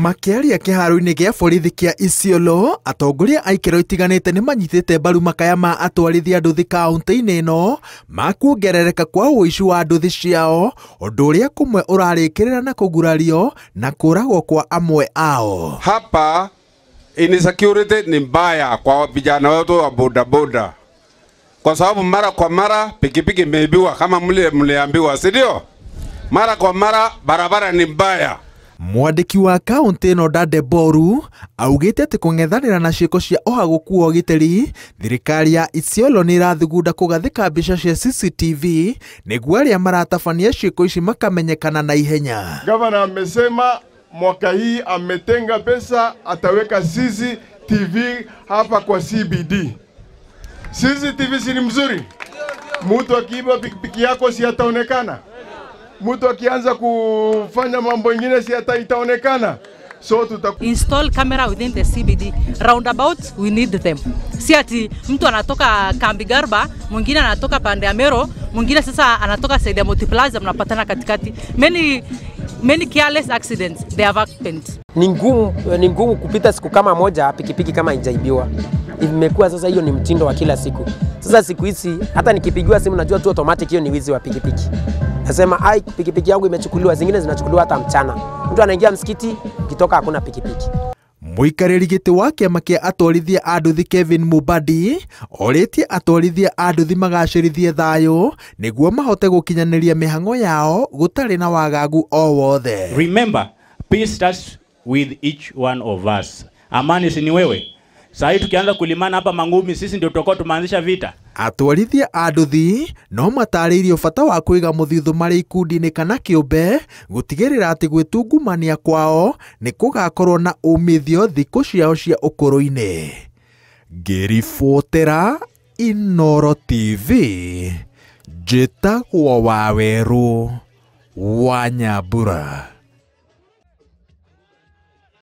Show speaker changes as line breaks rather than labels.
Makĩaria kĩharo-inĩ gĩa borithi kĩa Isiolo, atongoria a ikĩro itiganĩte nĩ manyitĩte mbaru makaya ma atwarithia nduthi kaunti-inĩ ĩno ma kuongerereka kwa ũici wa nduthi ciao, ũndũ ũrĩa kũmwe ũrarĩkĩrĩra na kũgurario na kũragwo kwa amwe ao.
Hapa insecurity ni mbaya kwa vijana wetu wa bodaboda, kwa sababu mara kwa mara pikipiki imeibiwa kama mle mliambiwa, si ndio? Mara kwa mara barabara ni mbaya.
Mwandĩki wa kaunti ĩno Dade Boru augĩte atĩ kũng'ethanĩra na ciĩko cia ũhagũku wa ũgitĩri, thirikari ya Isiolo nĩ ĩrathugunda kũgathĩka mbica cia CCTV nĩguo arĩa maratabania ciĩko ici makamenyekana na ihenya.
Gavana amesema mwaka hii ametenga pesa, ataweka CCTV hapa kwa CBD. CCTV si ni mzuri? Mtu akiiba pikipiki yako si ataonekana? Mtu akianza kufanya mambo ingine si hata itaonekana. So tuta
install camera within the CBD roundabout, we need them. Si ati mtu anatoka Kambi Garba, mwingine anatoka pande ya Mero, mwingine sasa anatoka side ya Multiplaza, mnapatana katikati. Many many careless accidents they have happened.
Ni ngumu kupita siku kama moja pikipiki kama haijaibiwa. Imekuwa sasa hiyo ni mtindo wa kila siku. Sasa siku hizi hata nikipigiwa simu najua tu automatic hiyo ni wizi wa pikipiki. Nasema, "Ai, pikipiki yangu imechukuliwa." Zingine zinachukuliwa hata mchana. Mtu anaingia msikiti, kitoka hakuna pikipiki.
Mũikarĩri gĩtĩ wa kĩama kĩa atwarithia a nduthi Kevin Mubadi orĩtie atwarithia a nduthi magacĩrithie thayũ nĩguo mahote gũkinyanĩria mĩhang'o yao gũtarĩ na wagagu o wothe.
Remember, peace starts with each one of us. Amani si ni wewe? Saa hii tukianza kulimana hapa mangumi, sisi ndio tutakuwa tumeanzisha vita.
Atwarithia a nduthi no matarĩirio bata wa kũiga mũthithũ marĩ ikundi-inĩ kana kĩũmbe gũtigĩrĩra atĩ gwĩtungumania kwao nĩ gũgakorwo na umithio thikũ ciao cia ũkũrũ-inĩ. Ngĩribotera Inooro TV, njĩtagwo Wawerũ wa Nyambura.